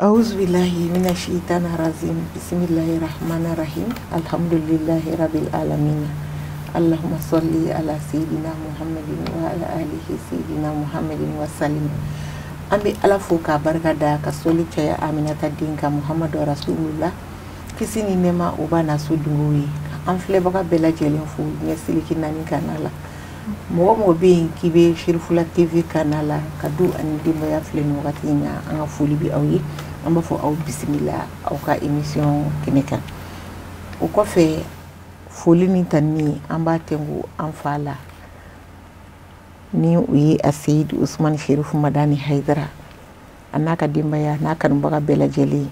Auzubillahi mina shaitani rajim. Bismillahir rahmanir rahim. Alhamdulillahi rabbil alamin. Allahumma salli ala sayyidina Muhammadin wa ala alihi sayyidina Muhammadin wa sallim. An bɛ Ala fo k'a barika da ka sɔli caya Aminata den kan Muhamadu Rasulullah. Kisi ni nɛɛma o b'a na so dungo ye. An filɛbaga bɛɛ lajɛlen fo diɲɛ seleke naani kana la. Mɔgɔ mɔgɔ bɛ yen k'i bɛ Cherifula TV kana la ka du ani denbaya filɛ nin wagati in na, an ka foli bɛ aw ye. An b'a fɔ aw bisimila aw ka émission kɛnɛ kan. O kɔfɛ foli ni tanuni an b'a tɛnku an fa la ni o ye a Seyidi Usumani Sherifu Madani Hayidara a n'a ka denbaya n'a kanubaga bɛɛ lajɛlen,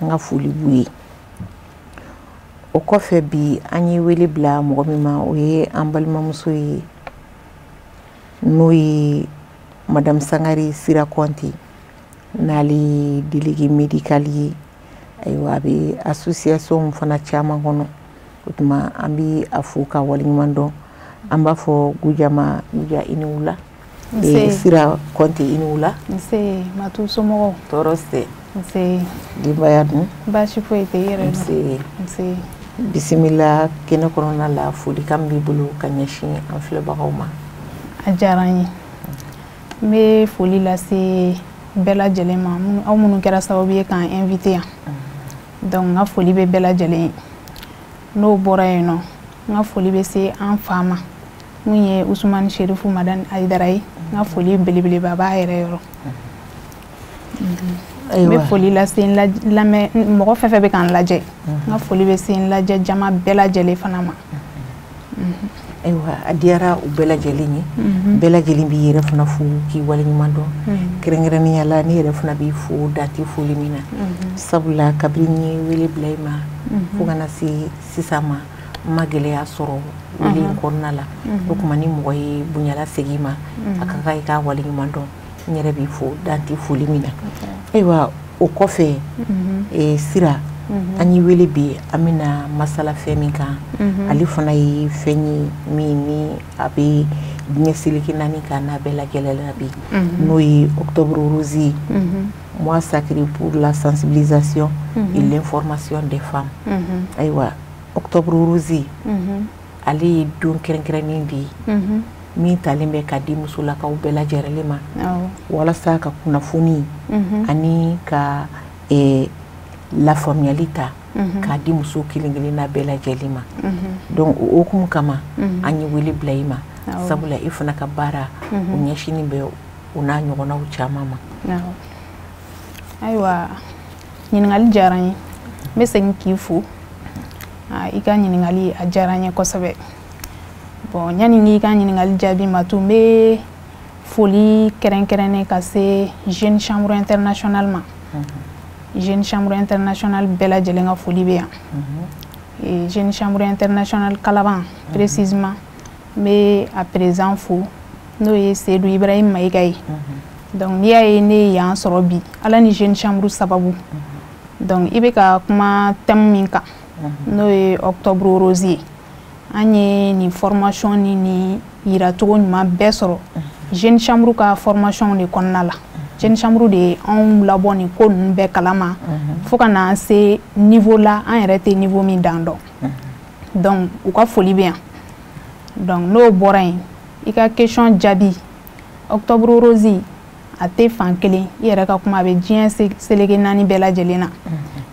an ka foli b'u ye. O kɔfɛ bi an ye wele bila mɔgɔ min ma, o ye an balimamuso ye, n'o ye Madame Sangare Sira Kɔnte, n'ale ye délégué médical ye. Ayiwa, a bɛ association fana caman kɔnɔ. O tuma an bɛ a fo ka waleɲuman dɔn. An b'a fɔ Guja ma, Guja i ni wula. Sira Kɔnte i ni wula. Nse Matu, somɔgɔw? Tɔɔrɔ tɛ. Nse. Denbaya dun? Baasi foyi tɛ, i yɛrɛ dun? Nse. Nse. Bisimila kɛnɛ kɔnɔna la, folikan b'i bolo ka ɲɛsin an filɛbagaw ma. A diyara n ye. N bɛ foli lase bɛɛ lajɛlen ma, aw minnu kɛra sababu ye k'an invité yan. Donc n ka foli bɛ bɛɛ lajɛlen ye. N'o bɔra yen nɔ, n ka foli bɛ se an fa ma, mun ye Usumani Sherifu Madani Hayidara ye. N ka foli belebeleba b'a yɛrɛ yɔrɔ. N bɛ foli lase n lamɛn mɔgɔ fɛn fɛn bɛ k'an lajɛ. N ka foli bɛ se n lajɛ jama bɛɛ lajɛlen fana ma. Ayiwa, a diyara u bɛɛ lajɛlen ye. Bɛɛ lajɛlen b'i yɛrɛ fana fo k'i waleɲuman dɔn. Kɛrɛnkɛrɛnnenya la, ne yɛrɛ fana b'i fo dan tɛ foli min na. Sabula kabini n ye wele bila i ma fo ka na se sisan ma, n ma gɛlɛya sɔrɔ wele in kɔnɔna la. O tuma ni mɔgɔ ye bonya lasegin i ma, a ka kan i k'a waleɲuman dɔn. N yɛrɛ b'i fo dan tɛ foli min na. Ayiwa, o kɔfɛ, Sira, an ye wele bi, an bɛna masala fɛn min kan, ale fana ye fɛn ye min ni a bɛ diɲɛ seleke naani kan n'a bɛɛ lajɛlen la bi, n'o ye octobre rose ye, mois sacré pour la sensibilisation et l'information des femmes. Ayiwa, octobre rose, ale ye don kɛrɛnkɛrɛnnen de ye min talen bɛ ka di musolakaw bɛɛ lajɛlen ma walasa ka kunnafoni ani ka lafaamuyali ta k'a di muso kelen kelenna bɛɛ lajɛlen ma. Donc o hukumu kama, an ye wele bila i ma, sabula i fana ka baara o ɲɛsinnen bɛ o n'a ɲɔgɔnnaw caman ma. Ayiwa, ɲininkali diyara n ye. N bɛ segin k'i fo. I ka ɲininkali a diyara n ye kosɛbɛ. Bon, yanni n k'i ka ɲininkali jaabi, Matu, n bɛ foli kɛrɛnkɛrɛnnen ka se Jeune Chambre Internationale ma. Jeune Chambre Internationale bɛɛ lajɛlen ka foli bɛ yan. Jeune Chambre Internationale Kalaban précisément, n bɛ a président fo, n'o ye Seydou Ibrahim Mayiga ye. Donc n'i y'a ye ne ye yan sɔrɔ bi, Ala ni Jeune Chambre sababu. Donc i bɛ ka kuma thème min kan, n'o ye octobre rose ye, an ye nin formation ni nin yiracogo ɲuman bɛɛ sɔrɔ Jeune Chambre ka formation de kɔnɔna la. Jeune Chambre de ye anw labɔ nin ko ninnu bɛɛ kalama fo ka n'an se niveau la an yɛrɛ tɛ niveau min dan dɔn. Donc u ka foli bɛ yan. Donc n'o bɔra yen, i ka question jaabi, octobre rose a tɛ fan kelen, i yɛrɛ ka kuma, a bɛ diɲɛ seleke naani bɛɛ lajɛlen na.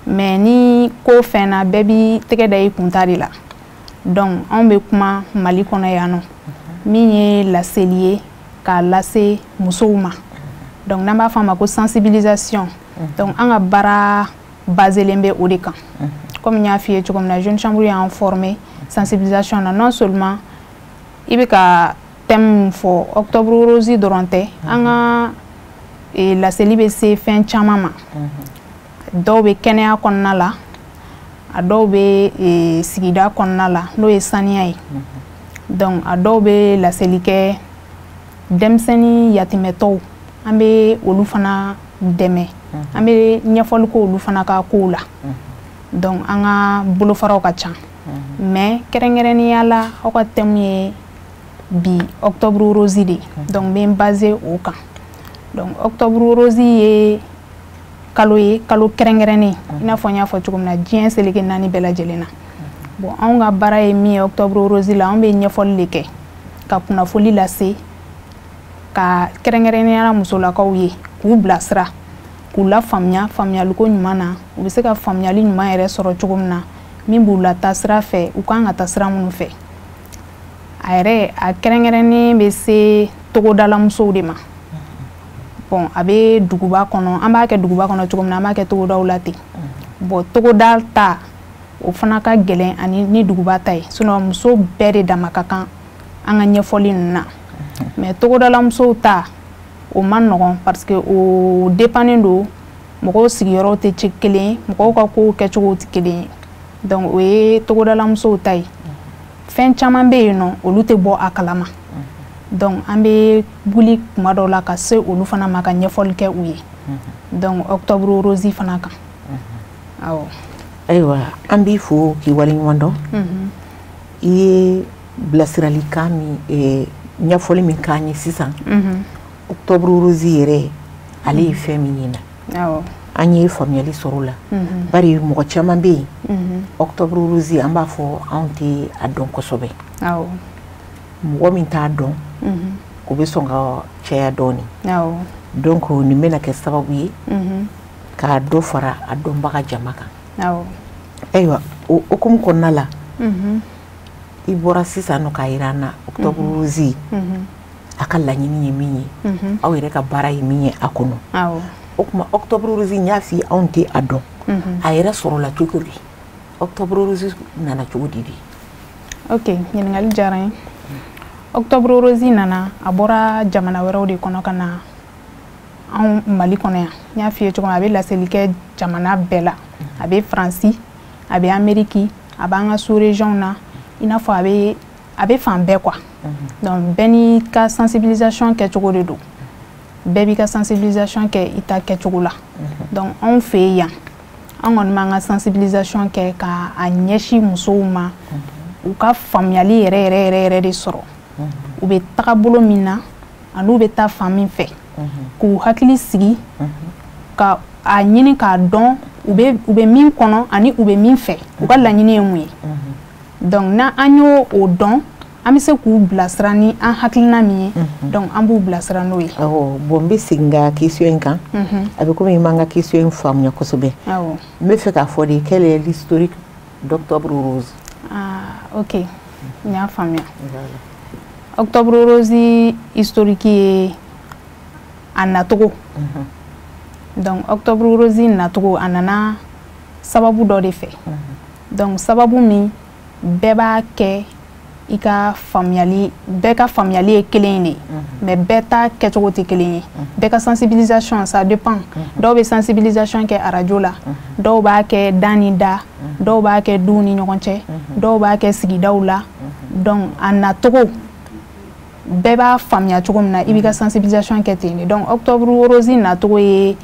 Mais ni ko fɛn na, bɛɛ b'i tɛgɛ da i kun ta de la. Donc anw bɛ kuma Mali kɔnɔ yan nɔ, min ye laseli ye k'a lase musow ma. Donc n'an b'a fɔ a ma ko sensibilisation. Donc an ka baara baselen bɛ o de kan. Comme n y'a f'i ye cogo min na, Jeune Chambre y'an formé sensibilisation na. Non seulement i bɛ ka thème min fɔ, octobre rose dɔrɔn tɛ, an ka laseli bɛ se fɛn caman ma. Dɔw bɛ kɛnɛya kɔnɔna la, a dɔw bɛ sigida kɔnɔna la, n'o ye saniya ye. Donc a dɔw bɛ laseli kɛ denmisɛnnin yatimɛtɔw, an bɛ olu fana dɛmɛ, an bɛ ɲɛfɔli k'olu fana ka kow la. Donc an ka bolofaraw ka ca, mais kɛrɛnkɛrɛnnenya la, aw ka thème ye bi octobre rose de ye, donc n bɛ n basé o kan. Donc octobre rose ye kalo ye, kalo kɛrɛnkɛrɛnnen, i n'a fɔ n y'a fɔ cogo min na, diɲɛ seleke 4 bɛɛ lajɛlen na. Bon, anw ka baara ye min ye octobre rose la, anw bɛ ɲɛfɔli de kɛ, ka kunnafoli lase, ka kɛrɛnkɛrɛnnenya la musolakaw ye, k'u bilasira, k'u lafaamuya faamuyaliko ɲuman na, u bɛ se ka faamuyali ɲuman yɛrɛ sɔrɔ cogo min na, min b'u lataa sira fɛ, u kan ka taa sira minnu fɛ. A yɛrɛ a kɛrɛnkɛrɛnnen bɛ se togodala musow de ma. Bon, a bɛ duguba kɔnɔ, an b'a kɛ duguba kɔnɔ cogo min na, an b'a kɛ togodaw la ten. Bon, togoda ta o fana ka gɛlɛn ani ni duguba ta ye, sinon muso bɛɛ de dama ka kan an ka ɲɛfɔli ninnu na. Mais togodala musow ta o man nɔgɔn, parce que o dépendant don, mɔgɔw sigiyɔrɔw tɛ kelen ye, mɔgɔw ka kow kɛcogow tɛ kelen ye. Donc o ye togodala musow ta ye. Fɛn caman bɛ yen nɔ, olu tɛ bɔ a kalama. Donc an bɛ wuli kuma dɔw la ka se olu fana ma, ka ɲɛfɔli kɛ u ye, donc octobre rose fana kan, awɔ. Ayiwa, an b'i fo k'i waleɲuman dɔn. I ye bilasiralikan min, ɲɛfɔli min k'an ye sisan, octobre rose yɛrɛ, ale ye fɛn min ye na, an ye faamuyali sɔrɔ o la. Bari mɔgɔ caman bɛ yen, octobre rose, an b'a fɔ anw tɛ a dɔn kosɛbɛ. Mɔgɔ min t'a dɔn, o bɛ sɔn ka caya dɔɔnin. Donc nin bɛna kɛ sababu ye ka dɔ fara a dɔnbaga jama kan. Ayiwa, o hokumu kɔnɔna la, i bɔra sisan nɔ k'a jira an na, octobre rose a ka laɲini ye min ye, aw yɛrɛ ka baara ye min ye a kɔnɔ. O tuma octobre rose, n y'a f'i ye, anw tɛ a dɔn, a yɛrɛ sɔrɔla cogo di? Octobre rose nana cogo di de? Ok, ɲininkali diyara n ye. Octobre rose nana, a bɔra jamana wɛrɛw de kɔnɔ ka na anw Mali kɔnɔ yan. N y'a f'i ye cogo min, a bɛ laseli kɛ jamana bɛɛ la. A bɛ Faransi, a bɛ Amérique, a b'an ka sous région na, i n'a fɔ a bɛ fan bɛɛ quoi. Donc bɛɛ n'i ka sensibilisation kɛcogo de don, bɛɛ b'i ka sensibilisation kɛ i ta kɛcogo la. Donc anw fɛ yen yan, an kɔni b'an ka sensibilisation kɛ ka a ɲɛsin musow ma, u ka faamuyali yɛrɛ yɛrɛ yɛrɛ yɛrɛ de sɔrɔ, u bɛ tagabolo min na an'u bɛ taa fan min fɛ, k'u hakili sigi, ka a ɲini k'a dɔn u bɛ min kɔnɔ ani u bɛ min fɛ, u ka laɲini ye mun ye. Donc n'an an y'o o dɔn, an bɛ se k'u bilasira ni an hakilina min ye. Donc an b'u bilasira n'o ye. Awɔ, bon, n bɛ segin ka question in kan. A bɛ komi i m'an ka question in faamuya kosɛbɛ. N bɛ fɛ k'a fɔ de, quel est l'historique d'Octobre Rose? Ah, ok, n y'a faamuya. Octobre Rose historique ye a nacogo. Donc octobre rose nacogo, a nana sababu dɔ de fɛ. Donc sababu min, bɛɛ b'a kɛ i ka faamuyali, bɛɛ ka faamuyali ye kelen de ye, mais bɛɛ ta kɛcogo tɛ kelen ye. Bɛɛ ka sensibilisation, ça dépend. Dɔw bɛ sensibilisation kɛ arajo la, dɔw b'a kɛ da ni da, dɔw b'a kɛ duw ni ɲɔgɔn cɛ, dɔw b'a kɛ sigidaw la. Donc a nacogo, bɛɛ b'a faamuya cogo min na, i b'i ka sensibilisation kɛ ten de. Donc octobre rose nacogo ye,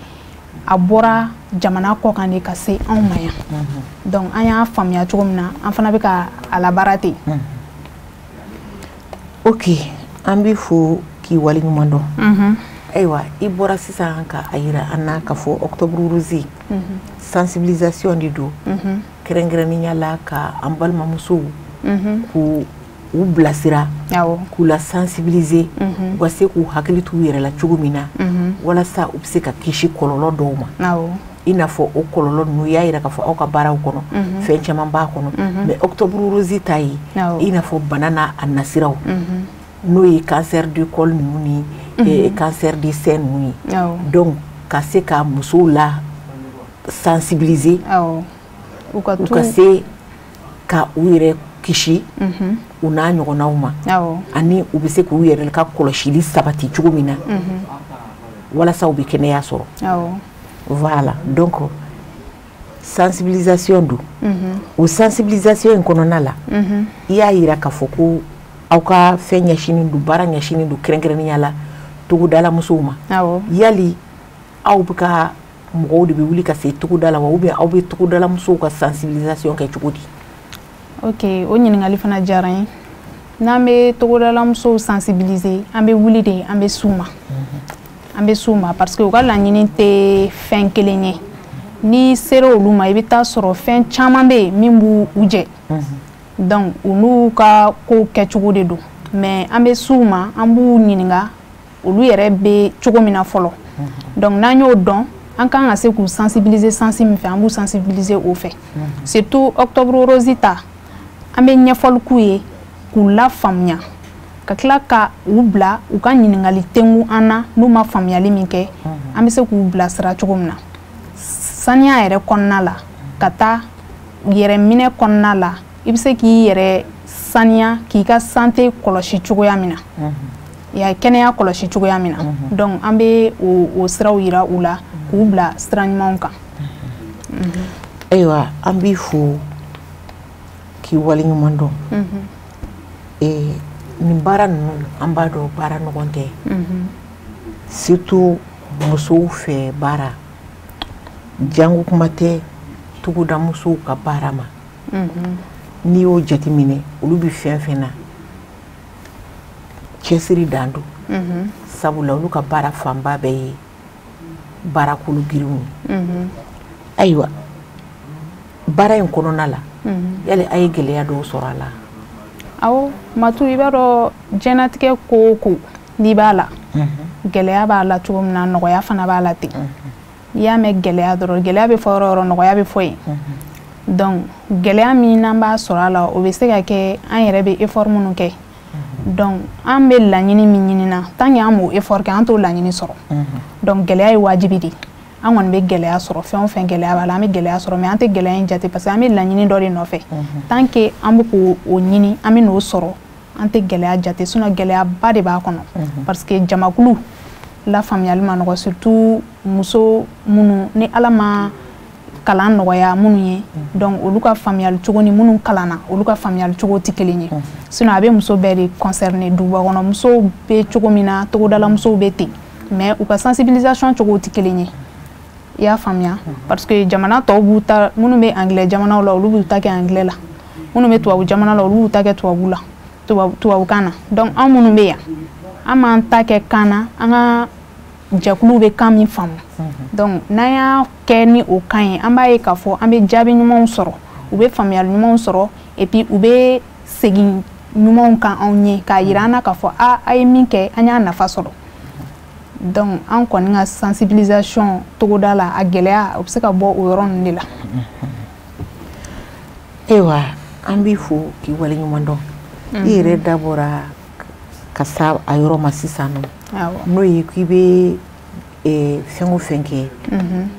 a bɔra jamana kɔ kan de ka se anw ma yan. Donc an y'a faamuya cogo min na, an fana bɛ ka a labaara ten. Ok, an b'i fo k'i waleɲuman dɔn. Ayiwa, i bɔra sisan ka a yira an na k'a fɔ octobre rose sensibilisation de don, kɛrɛnkɛrɛnnenya la ka an balimamusow k'u u bilasira, k'u la sensibiliser, u ka se k'u hakili t'u yɛrɛ la cogo min na, walasa u bɛ se ka kisi kɔlɔlɔ dɔw ma. I n'a fɔ o kɔlɔlɔ ninnu, i y'a yira k'a fɔ aw ka baaraw kɔnɔ, fɛn caman b'a kɔnɔ. Mais octobre rose ta ye, i n'a fɔ bana n'a a nasiraw, n'o ye cancer du col ninnu ni cancer du sein ninnu ye. Donc ka se ka musow la sensibiliser, u ka se ka u yɛrɛ kisi u n'a ɲɔgɔnnaw ma, ani u bɛ se k'u yɛrɛ ka kɔlɔsili sabati cogo min na, walasa u bɛ kɛnɛya sɔrɔ. Voilà, donc sensibilisation don. O sensibilisation in kɔnɔna la, i y'a yira k'a fɔ ko aw ka fɛn ɲɛsinnen don, baara ɲɛsinnen don kɛrɛnkɛrɛnnenya la togodala musow ma. Yali aw bɛ ka mɔgɔw de bɛ wuli ka se togoda la wa, ou bien aw bɛ togodala musow ka sensibilisation kɛ cogo di? Ok, o ɲininkali fana diyara n ye. N'an bɛ togodala musow sensibiliser, an bɛ wuli de, an bɛ s'u ma. An bɛ s'u ma parce que u ka laɲini tɛ fɛn kelen ye. N'i sera olu ma, i bɛ taa sɔrɔ fɛn caman bɛ yen min b'u u jɛ. Donc u n'u ka kow kɛcogo de don, mais an bɛ s'u ma, an b'u ɲininka olu yɛrɛ bɛ cogo min na fɔlɔ. Donc n'an y'o dɔn, an kan ka se k'u sensibiliser sens min fɛ, an b'u sensibiliser o fɛ. Surtout octobre rose ta, an bɛ ɲɛfɔli k'u ye k'u lafaamuya, ka tila ka u bila u ka ɲininkali tengu an na. N'u ma faamuyali min kɛ, an bɛ se k'u bilasira cogo min na saniya yɛrɛ kɔnɔna la, ka taa yɛrɛminɛ kɔnɔna la, i bɛ se k'i yɛrɛ saniya, k'i ka santé kɔlɔsi cogoya min na, ya kɛnɛya kɔlɔsi cogoya min na. Donc an bɛ o siraw yira u la k'u bila sira ɲumanw kan. Ayiwa, an b'i fo k'i waleɲuman dɔn. Nin baara ninnu, an b'a dɔn baara ɲɔgɔn tɛ, surtout musow fɛ baara, jango kuma tɛ togoda musow ka baara ma. N'i y'o jateminɛ, olu bɛ fɛn fɛn na, cɛsiri dan don, sabula olu ka baara fanba bɛɛ ye baara kolo girinw ye. Ayiwa, baara in kɔnɔna la, yali a ye gɛlɛya dɔw sɔrɔ a la? Awɔ Matu, i b'a dɔn diɲɛnatigɛ ko o ko n'i b'a la, gɛlɛya b'a la cogo min na, nɔgɔya fana b'a la ten. N'i y'a mɛn gɛlɛya dɔrɔn, gɛlɛya bɛ fɔ yɔrɔ o yɔrɔ, nɔgɔya bɛ fɔ yen. Donc gɛlɛya min n'an b'a sɔrɔ a la, o bɛ se ka kɛ an yɛrɛ bɛ effort minnu kɛ. Donc an bɛ laɲini min ɲini na, tant que an m'o effort kɛ, an t'o laɲini sɔrɔ. Donc gɛlɛya ye wajibi de ye. An kɔni bɛ gɛlɛya sɔrɔ, fɛn o fɛn gɛlɛya b'a la, an bɛ gɛlɛya sɔrɔ, mais an tɛ gɛlɛya in jate parce que an bɛ laɲini dɔ de nɔfɛ. Tant que an bɛ k'o ɲini, an bɛ n'o sɔrɔ, an tɛ gɛlɛya jate. Sinon gɛlɛyaba de b'a kɔnɔ, parce que jamakulu lafaamuyali ma nɔgɔ, surtout muso minnu ni Ala ma kalan nɔgɔya minnu ye. Donc olu ka faamuyali cogo ni minnu kalanna, olu ka faamuyali cogo tɛ kelen ye. Sinon a bɛ muso bɛɛ de concerner. Duguba kɔnɔ musow bɛ cogo min na, togodala musow bɛ ten, mais u ka sensibilisation cogo tɛ kelen ye, i y'a faamuya? Parce que jamana tɔw b'u ta, minnu bɛ anglais jamanaw la, olu b'u ta kɛ anglais la, minnu bɛ tubabu jamana la, olu b'u ta kɛ tubabu la, tubabukan na. Donc an minnu bɛ yan, an b'an ta kɛ kan na, an ka jɛkuluw bɛ kan min faamu. Donc n'an y'a kɛ ni o kan ye, an b'a ye k'a fɔ an bɛ jaabi ɲumanw sɔrɔ, u bɛ faamuyali ɲumanw sɔrɔ, et puis u bɛ segin ɲumanw kan anw ye k'a yira an na k'a fɔ a a ye min kɛ, an y'a nafa sɔrɔ. Donc an kɔni ka sensibilisation togoda la, a gɛlɛya o bɛ se ka bɔ o yɔrɔ ninnu de la. Ayiwa, an b'i fo k'i waleɲuman dɔn. I yɛrɛ da bɔra ka sa a yɔrɔ ma sisan nɔ, n'o ye k'i bɛ fɛn o fɛn kɛ,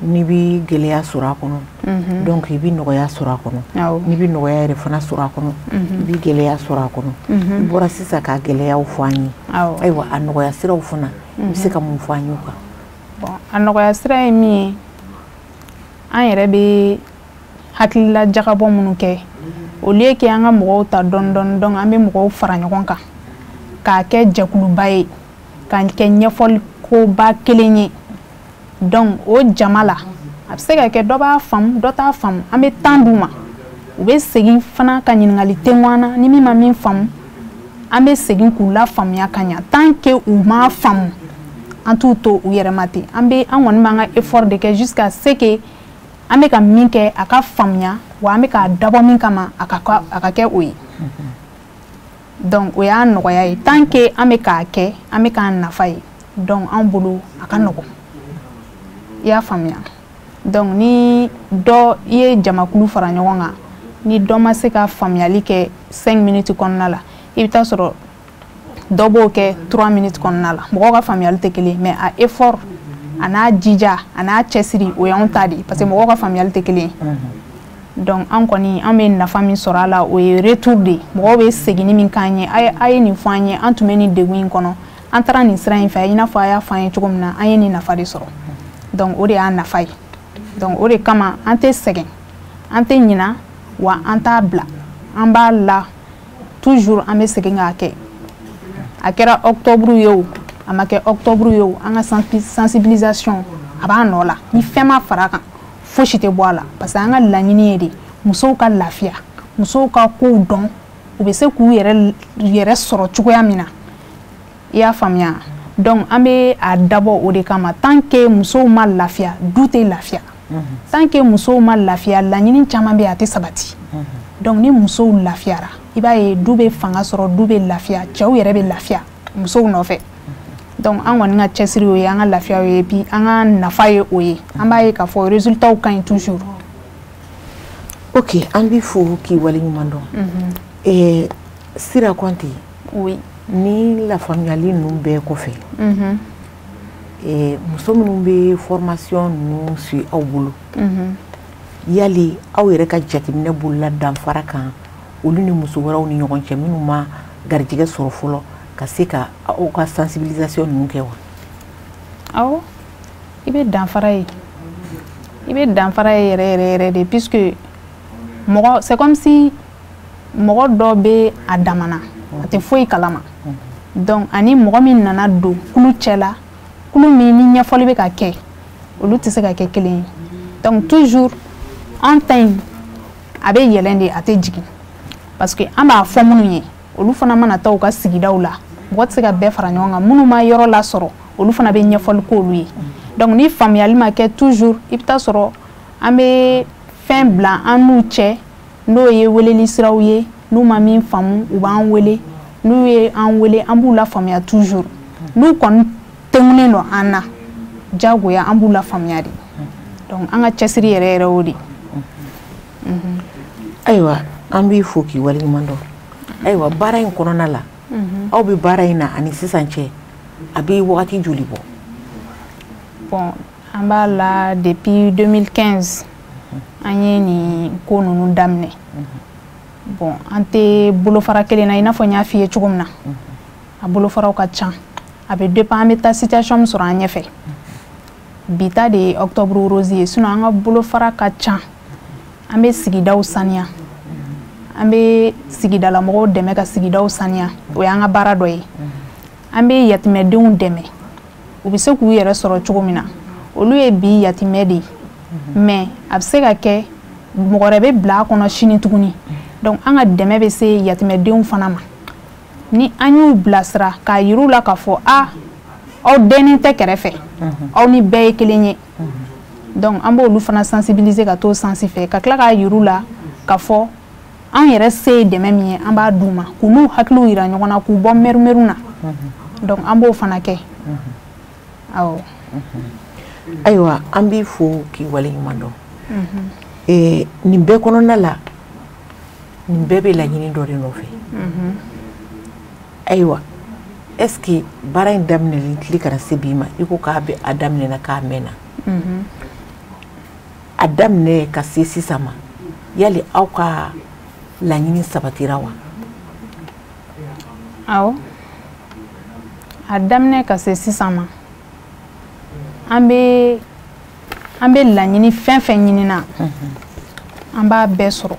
n'i bɛ gɛlɛya sɔrɔ a kɔnɔ, donc i bɛ nɔgɔya sɔrɔ a kɔnɔ, n'i bɛ nɔgɔya yɛrɛ fana sɔrɔ a kɔnɔ, i bɛ gɛlɛya sɔrɔ a kɔnɔ. I bɔra sisan ka gɛlɛyaw fɔ an ye. Ayiwa, a nɔgɔya siraw fana, i bɛ se ka mun fɔ an ye o kan? Bon, a nɔgɔya sira ye min ye, an yɛrɛ bɛ hakilila jagabɔ minnu kɛ, au lieu que an ka mɔgɔw ta dɔɔni dɔɔni, donc an bɛ mɔgɔw fara ɲɔgɔn kan k'a kɛ jɛkuluba ye, k'a kɛ ɲɛfɔli koba kelen ye. Donc o jama la, a bɛ se ka kɛ dɔ b'a faamu, dɔ t'a faamu. An bɛ temps d'u ma, u bɛ segin fana ka ɲininkali tengu an na. Ni min ma min faamu, an bɛ segin k'u lafaamuya ka ɲa. Tant que u m'a faamu, an t'u to u yɛrɛ ma ten. An bɛ, an kɔni b'an ka effort de kɛ jusqu'à ce que an bɛ ka min kɛ, a ka faamuya, wa an bɛ k'a dabɔ min kama, a ka kɛ o ye. Donc o y'a nɔgɔya ye. Tant que an bɛ k'a kɛ, an bɛ k'a nafa ye, donc an bolo a ka nɔgɔn, i y'a faamuya? Donc ni dɔ i ye jamakulu fara ɲɔgɔn kan, ni dɔ ma se ka faamuyali kɛ 5 minutes kɔnɔna la, i bɛ taa sɔrɔ dɔ b'o kɛ 3 minutes kɔnɔna la. Mɔgɔw ka faamuyali tɛ kelen, mais a effort, a n'a jija, a n'a cɛsiri, o y'anw ta de ye, parce que mɔgɔw ka faamuyali tɛ kelen ye. Donc an kɔni, an bɛ nafa min sɔrɔ a la, o ye retour de ye. Mɔgɔw bɛ seginni min k'an ye, a ye nin fɔ an ye, an tun bɛ nin degun in kɔnɔ, an taara nin sira in fɛ, i n'a fɔ a y'a fɔ an ye cogo min na, an ye nin nafa de sɔrɔ. Donc o de y'a nafa ye. Donc o de kama an tɛ sɛgɛn, an tɛ ɲina, wa an t'a bila, an b'a la toujours, an bɛ segin k'a kɛ. A kɛra octobre ye o, a ma kɛ octobre ye o, an ka sensibilisation a b'a nɔ la. Ni fɛn ma fara a kan, fosi tɛ bɔ a la, parce que an ka laɲini ye de musow ka lafiya, musow ka kow dɔn, u bɛ se k'u yɛrɛ yɛrɛ sɔrɔ cogoya min na, i y'a faamuya? Donc an bɛ a dabɔ o de kama. Tant que musow ma lafiya, du tɛ lafiya. Tant que musow ma lafiya, laɲini caman bɛ yen, a tɛ sabati. Donc ni musow lafiyara, i b'a ye du bɛ fanga sɔrɔ, du bɛ lafiya, cɛw yɛrɛ bɛ lafiya musow nɔfɛ. Donc an kɔni ka cɛsiri o ye, an ka lafiya o ye, et puis an ka nafa ye o ye. An b'a ye k'a fɔ résultats ka ɲi toujours. Ok, an b'i fo k'i waleɲuman dɔn. Sira Kɔnte. Oui. Ni lafaamuyali ninnu bɛɛ kɔfɛ, muso minnu bɛ formation ninnu suit aw bolo, yali aw yɛrɛ ka jateminɛ bolola danfara kan olu ni muso wɛrɛw ni ɲɔgɔn cɛ minnu ma garijɛgɛ sɔrɔ fɔlɔ ka se ka aw ka sensibilisation ninnu kɛ wa? Awɔ, i bɛ danfara ye, i bɛ danfara ye yɛrɛ yɛrɛ yɛrɛ de, puisque mɔgɔ, c'est comme si mɔgɔ dɔ bɛ a damana, a tɛ foyi kalama. Donc ani mɔgɔ min nana don kulu cɛ la, kulu min ni ɲɛfɔli bɛ ka kɛ, olu tɛ se ka kɛ kelen ye. Donc toujours an ta in, a bɛ yɛlɛn de, a tɛ jigin, parce que an b'a fɔ minnu ye, olu fana mana taa u ka sigidaw la, mɔgɔ tɛ se ka bɛɛ fara ɲɔgɔn kan. Minnu ma yɔrɔ lasɔrɔ, olu fana bɛ ɲɛfɔli k'olu ye. Donc ni faamuyali ma kɛ, toujours i bɛ taa sɔrɔ an bɛ fɛn bila an n'u cɛ, n'o ye weleli siraw ye. N'u ma min faamu, u b'an wele. N'u ye an wele, an b'u lafaamuya toujours. N'u kɔni tɛŋunen don an na, diyagoya an b'u lafaamuya de. Donc an ka cɛsiri yɛrɛ yɛrɛ o de. Ayiwa, an b'i fo k'i waleɲuman dɔn. Ayiwa, baara in kɔnɔna la, aw bɛ baara in na ani sisan cɛ, a bɛ wagati joli bɔ? Bon, an b'a la depuis 2015, an ye nin ko ninnu daminɛ. Bon, an tɛ bolofara kelen na, i n'a fɔ n y'a f'i ye cogo min na, a bolofaraw ka ca, a bɛ dépend an bɛ taa situation min sɔrɔ an ɲɛfɛ. Bi ta de ye octobre rose ye, sinon an ka bolofara ka ca. An bɛ sigidaw saniya, an bɛ sigidalamɔgɔw dɛmɛ ka sigidaw saniya, o y'an ka baara dɔ ye. An bɛ yatimɛdenw dɛmɛ, u bɛ se k'u yɛrɛ sɔrɔ cogo min na. Olu ye bi yatimɛ de ye, mais a bɛ se ka kɛ mɔgɔ wɛrɛ bɛ bila a kɔnɔ sini tuguni. Donc an ka dɛmɛ bɛ se yatimɛdenw fana ma, ni an y'u bilasira k'a yir'u la k'a fɔ a aw dɛnnen tɛ kɛrɛfɛ, aw ni bɛɛ ye kelen ye. Donc an b'olu fana sensibiliser ka t'o sens fɛ, ka tila k'a yir'u la k'a fɔ an yɛrɛ se ye dɛmɛ min ye, an b'a d'u ma, k'u n'u hakiliw yira ɲɔgɔn na, k'u bɔ mɛru-mɛru na. Donc an b'o fana kɛ, awɔ. Ayiwa, an b'i fo k'i waleɲuman dɔn. Nin bɛɛ kɔnɔna la, nin bɛɛ bɛ laɲini dɔ de nɔfɛ. Ayiwa, est ce que baara in daminɛli tile kana se bi ma, i ko k'a bɛ a daminɛna k'a mɛnna, a daminɛ ka se sisan ma, yali aw ka laɲini sabatira wa? Awɔ, a daminɛ ka se sisan ma, an bɛ laɲini fɛn fɛn ɲinina, an b'a bɛɛ sɔrɔ,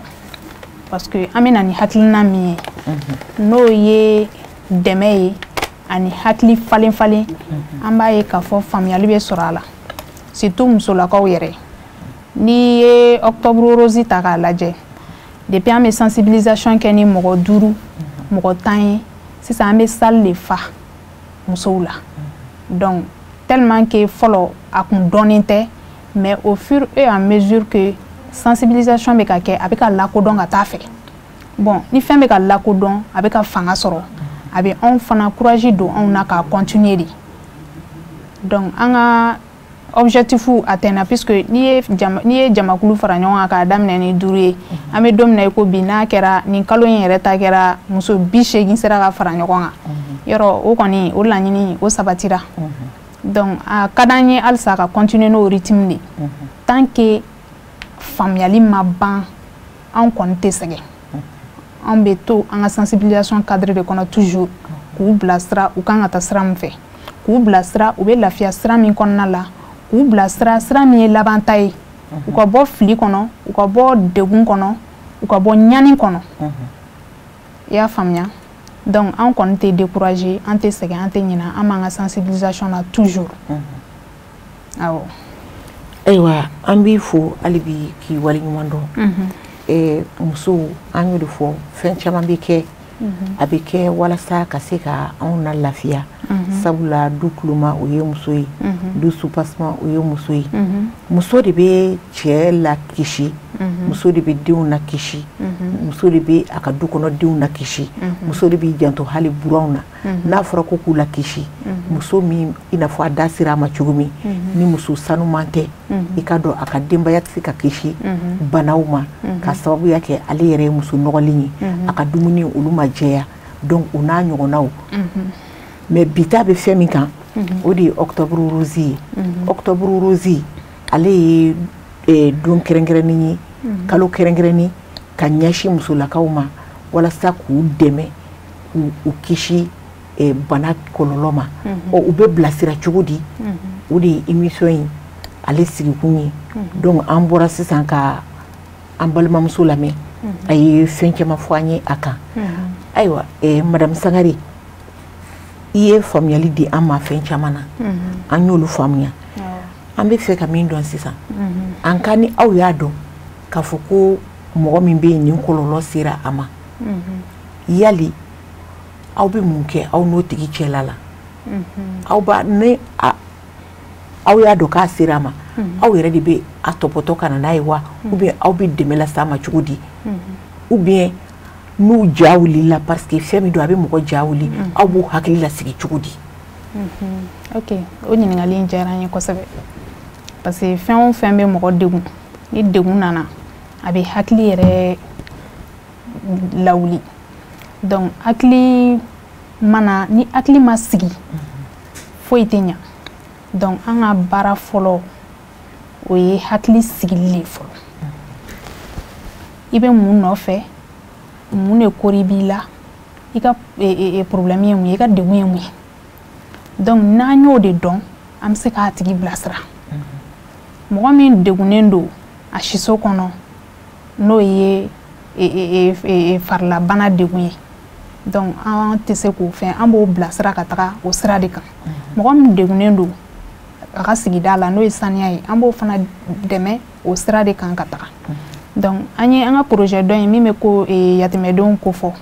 parce que an bɛ na ni hakilina min ye, n'o ye dɛmɛ ye ani hakili falen falen, an b'a ye k'a fɔ faamuyali bɛ sɔrɔ a la, surtout musolakaw yɛrɛ. N'i ye octobre rose ta k'a lajɛ, depuis an bɛ sensibilisation kɛ ni mɔgɔ 5, mɔgɔ 10 ye, sisan an bɛ salle de fa musow la. Donc tellement que fɔlɔ a kun dɔnnen tɛ, mais au fur et à mesure que sensibilisation bɛ ka kɛ, a bɛ ka lakodɔn ka taa fɛ. Bon, ni fɛn bɛ ka lakodɔn, a bɛ ka fanga sɔrɔ, a bɛ anw fana courage don anw na k'a continuer de. Donc an ka objectif atteint, puisque n'i ye jamakulu fara ɲɔgɔn kan k'a daminɛ ni 5 ye, an bɛ don min na i ko bi, n'a kɛra nin kalo in yɛrɛ ta kɛra muso 80 sera ka fara ɲɔgɔn kan, yɔrɔ o kɔni o laɲini o sabatira. Donc a ka d'an ye halisa ka continuer n'o rythme de. Tant que faamuyali ma ban, anw kɔni tɛ sɛgɛn, anw bɛ to an ka sensibilisation cadre de kɔnɔ toujours, k'u bilasira u kan ka taa sira min fɛ, k'u bilasira u bɛ lafiya sira min kɔnɔna la, k'u bilasira sira min ye laban ta ye, u ka bɔ fili kɔnɔ, u ka bɔ degun kɔnɔ, u ka bɔ ɲani kɔnɔ. I y'a faamuya? Donc an kɔni tɛ décourager, an tɛ sɛgɛn, an tɛ ɲinɛ, an b'an ka sensibilisation na toujours, awɔ. Ayiwa, an b'i fo hali bi k'i waleɲuman dɔn. Musow, an y'o de fɔ, fɛn caman bɛ kɛ. A bɛ kɛ walasa ka se ka anw na lafiya, sabula du kuluma o ye muso ye, du soubassement o ye muso ye. Muso de bɛ cɛ la kisi, muso de bɛ denw na kisi, muso de bɛ a ka du kɔnɔ denw na kisi, muso de b'i janto hali buranw na. N'a fɔra ko k'u la kisi, muso min i n'a fɔ a da sera a ma cogo min, ni muso sanuman tɛ, i ka dɔn a ka denbaya tɛ se ka kisi banaw ma, ka sababuya kɛ ale yɛrɛ ye muso nɔgɔlen ye, a ka dumuni olu ma jɛya, donc o n'a ɲɔgɔnnaw. Mais bi ta bɛ fɛn min kan, o de ye octobre rose ye. Octobre rose, ale ye don kɛrɛnkɛrɛnnen ye, kalo kɛrɛnkɛrɛnnen ka ɲɛsin musolakaw ma, walasa k'u dɛmɛ k'u kisi bana kɔlɔlɔ ma. Ɔ, u bɛ bilasira cogo di? O de ye émission in ale sigikun ye. Donc an bɔra sisan ka an balimamuso lamɛn, a ye fɛn caman fɔ an ye a kan. Ayiwa, madame Sangare, i ye faamuyali di an ma fɛn caman na, an y'olu faamuya. An bɛ fɛ ka min dɔn sisan, an ka ni aw y'a dɔn k'a fɔ ko mɔgɔ min bɛ yen, nin kɔlɔlɔ sera a ma, yali aw bɛ mun kɛ aw n'o tigi cɛla la? Aw b'a ni aw y'a dɔn k'a sera a ma, aw yɛrɛ de bɛ a tɔpɔtɔ ka na n'a ye wa, ou bien aw bɛ dɛmɛ las'a ma cogo di? Ou bien n'u ja wulila, parce que fɛn min don, a bɛ mɔgɔ ja wuli, aw b'u hakili lasigi cogo di? Ok, o ɲininkali in diyara n ye kosɛbɛ, parce que fɛn o fɛn bɛ mɔgɔ degun, ni degun nana, a bɛ hakili yɛrɛ lawuli. Donc hakili mana, ni hakili ma sigi, foyi tɛ ɲa. Donc an ka baara fɔlɔ, o ye hakili sigili de ye fɔlɔ. I bɛ mun nɔfɛ? Mun de kori b'i la? I ka problème ye mun ye? I ka degun ye mun ye? Donc n'an y'o de dɔn, an bɛ se k'a tigi bilasira. Mɔgɔ min degunnen don a siso kɔnɔ, n'o ye farilabana degun ye, donc an tɛ se k'o fɛn, an b'o bilasira ka taga o sira de kan. Mɔgɔ min degunnen don a ka sigida la, n'o ye saniya ye, an b'o fana dɛmɛ o sira de kan ka taga. Donc an ye an ka projet dɔ ye min bɛ ko yatimɛdenw kofɔ.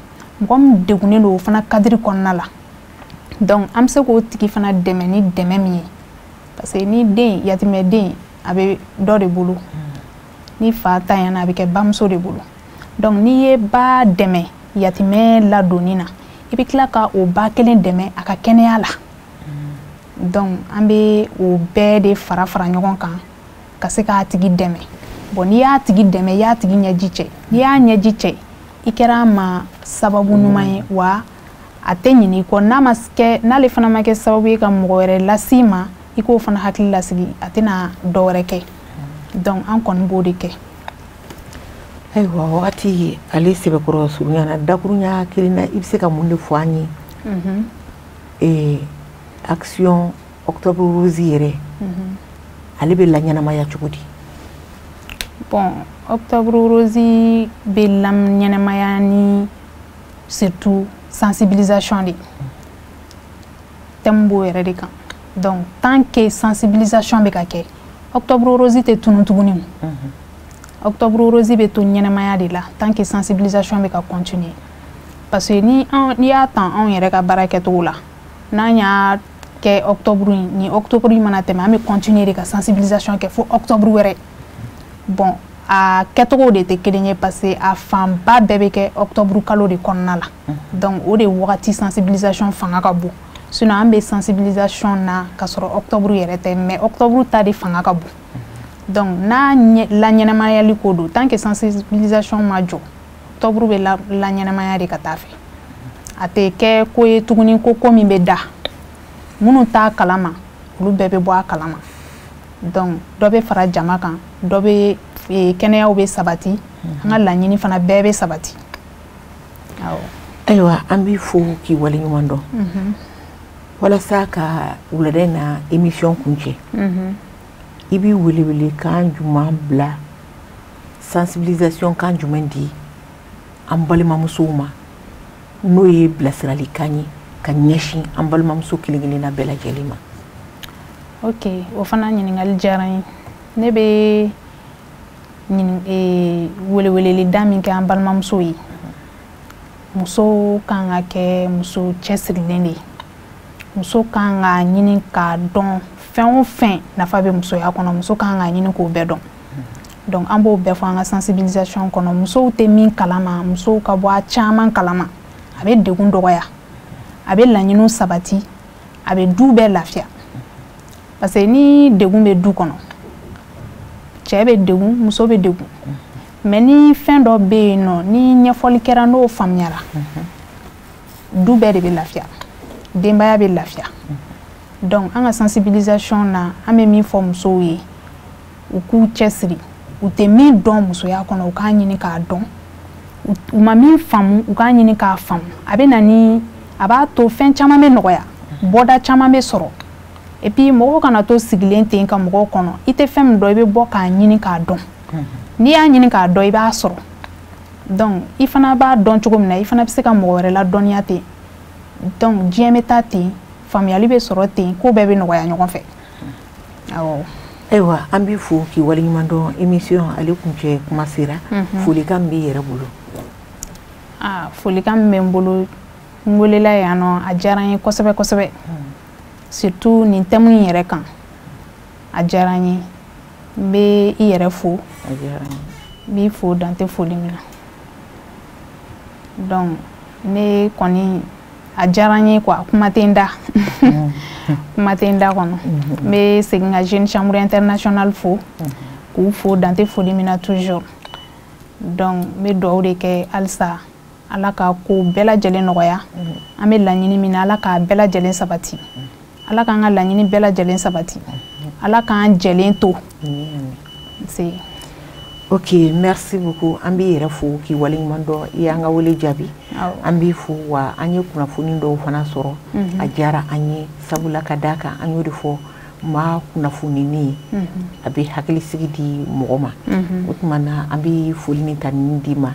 Mɔgɔ min degunnen don o fana cadre kɔnɔna la, donc an bɛ se k'o tigi fana dɛmɛ ni dɛmɛ min ye, parce que ni den yatimɛden, a bɛ dɔ de bolo, ni fa tanyana, a bɛ kɛ bamuso de bolo. Donc n'i ye ba dɛmɛ yatimɛ ladonni na, i bɛ tila ka o ba kelen dɛmɛ a ka kɛnɛya la. Donc an bɛ o bɛɛ de fara fara ɲɔgɔn kan ka se k'a tigi dɛmɛ. Bon, n'i y'a tigi dɛmɛ, i y'a tigi ɲɛji cɛ. N'i y'a ɲɛji cɛ, i kɛra a ma sababu ɲuman ye, wa a tɛ ɲinɛ i kɔ. N'a ma kɛ, n'ale fana ma kɛ sababu ye ka mɔgɔ wɛrɛ las'i ma, i k'o fana hakili lasigi, a tɛna dɔ wɛrɛ kɛ. Donc an kɔni b'o de kɛ. Ayiwa, wagati ale sɛbɛkɔrɔ surunyana. Dakurunya kelen na, i bɛ se ka mun de fɔ an ye, action octobre rose yɛrɛ, ale bɛ laɲɛnamaya cogo di? Bon, octobre rose bɛ laɲɛnamaya ni surtout sensibilisation de, thème b'o yɛrɛ de kan. Donc tant que sensibilisation bɛ ka kɛ, octobre rose tɛ tunu tuguni. Octobre rose bɛ to ɲɛnamaya de la tant que sensibilisation bɛ ka continuer, parce que ni an n'i y'a ta anw yɛrɛ ka baara kɛcogo la, n'an y'a kɛ octobre in ni octobre in mana tɛmɛ, an bɛ continuer de ka sensibilisation kɛ fo octobre wɛrɛ. Bon, a kɛcogo de tɛ kelen ye, parce que a fanba bɛɛ bɛ kɛ octobre kalo de kɔnɔna la. Donc o de wagati sensibilisation fanga ka bon. Sinon an bɛ sensibilisation na ka sɔrɔ octobre yɛrɛ tɛ, mais octobre ta de fanga ka bon. Donc n'a laɲɛnamayali ko don, tant que sensibilisation ma jɔ, octobre bɛ laɲɛnamaya de ka taa fɛ. A tɛ kɛ ko ye tuguni ko ko min bɛ da minnu t'a kalama, olu bɛɛ bɛ bɔ a kalama. Donc dɔ bɛ fara jama kan, dɔ bɛ kɛnɛyaw bɛ sabati, an ka laɲini fana bɛɛ bɛ sabati, awɔ. Ayiwa, an b'i fo k'i waleɲuman dɔn. Walasa ka wulada in na émission kuncɛ, i b'i welewele kan jumɛn bila, sensibilisation kan jumɛn di an balimamusow ma, n'o ye bilasiralikan ye ka ɲɛsin an balimamuso kelen kelenna bɛɛ lajɛlen ma? Ok, o fana ɲininkali diyara n ye. Ne bɛ weleweleda min kɛ an balimamusow ye, Muso kan ka kɛ muso cɛsirilen de ye. Muso kan ka ɲini k'a dɔn fɛn o fɛn nafa bɛ musoya kɔnɔ, muso kan ka ɲini k'o bɛɛ dɔn. Donc an b'o bɛɛ fɔ an ka sensibilisation kɔnɔ. Musow tɛ min kalama, musow ka bɔ a caman kalama. A bɛ degun dɔgɔya, a bɛ laɲiniw sabati, a bɛ du bɛɛ lafiya. Parce que ni degun bɛ du kɔnɔ, cɛ bɛ degun, muso bɛ degun. Mais ni fɛn dɔ bɛ yen nɔ, ni ɲɛfɔli kɛra n'o faamuyara, du bɛɛ de bɛ lafiya, denbaya bɛ lafiya. Donc an ka sensibilisation na, an bɛ min fɔ musow ye, u k'u cɛsiri. U tɛ min dɔn musoya kɔnɔ, u k'a ɲini k'a dɔn. U ma min faamu, u k'a ɲini k'a faamu. A bɛ na ni, a b'a to fɛn caman bɛ nɔgɔya, bɔda caman bɛ sɔrɔ. Et puis mɔgɔw kana to sigilen ten ka mɔgɔw kɔnɔ. I tɛ fɛn min dɔn, i bɛ bɔ k'a ɲini k'a dɔn. N'i y'a ɲini k'a dɔn, i b'a sɔrɔ. Donc i fana b'a dɔn cogo min na, i fana bɛ se ka mɔgɔ wɛrɛ ladɔnniya ten. Donc diɲɛ bɛ taa ten, faamuyali bɛ sɔrɔ ten, ko bɛɛ bɛ nɔgɔya ɲɔgɔn fɛ. Awɔ. Ayiwa, an b'i fo k'i waleɲuman dɔn. Émission ale kuncɛ kuma sera. Folikan min b'i yɛrɛ bolo? Aa, folikan min bɛ n bolo, n welela yan nɔ, a diyara n ye kosɛbɛ kosɛbɛ. Surtout nin thème in yɛrɛ kan, a diyara n ye. N bɛ i yɛrɛ fo. A diyara n ye. N b'i fo dan tɛ foli min na. Donc ne kɔni, a diyara n ye quoi, kuma tɛ n da. Kuma tɛ n da kɔnɔ. N bɛ segin ka Jeune Chambre Internationale fo, k'u fo dan tɛ foli min na toujours. Donc n bɛ dugawu de kɛ halisa, Ala ka ko bɛɛ lajɛlen nɔgɔya. An bɛ laɲini min na, Ala k'a bɛɛ lajɛlen sabati. Ala k'an ka laɲini bɛɛ lajɛlen sabati. Ala k'an jɛlen to. Se. Ok, merci beaucoup. An b'i yɛrɛ fo k'i waleɲuman dɔn, i y'an ka wele jaabi. An b'i fo wa an ye kunnafoni dɔw fana sɔrɔ. A diyara an ye, sabula ka d'a kan an y'o de fɔ, maa kunnafonini a bɛ hakilisigi di mɔgɔ ma. O tuma na an bɛ foli ni tanuni d'i ma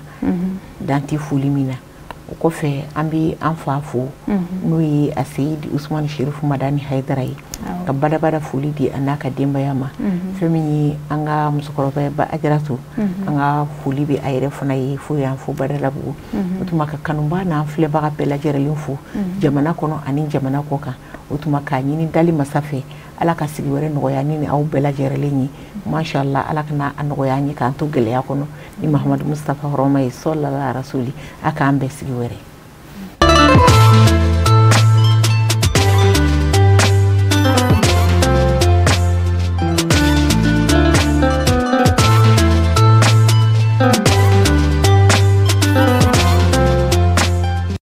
dan tɛ foli min na. O kɔfɛ, an bɛ an fa fo, n'o ye a Seyidi Usumani Sherifu Madani Hayidara ye, ka badabada foli di a n'a ka denbaya ma. Fɛn min ye an ka musokɔrɔba ye, ba Ajaratu, an ka foli bɛ a yɛrɛ fana ye fo yan fo Badalabugu. O tuma ka kanuba n'an filɛbaga bɛɛ lajɛlen fo, jamana kɔnɔ ani jamana kɔ kan. O tuma k'a ɲini dali masa fɛ, Ala ka sigi wɛrɛ nɔgɔya ni aw bɛɛ lajɛlen ye. Masha Allah, Ala kana a nɔgɔya an ye k'an to gɛlɛya kɔnɔ ni Mahamadu Mustafa hɔrɔma ye, sɔlala rasuli. A k'an bɛɛ sigi wɛrɛ.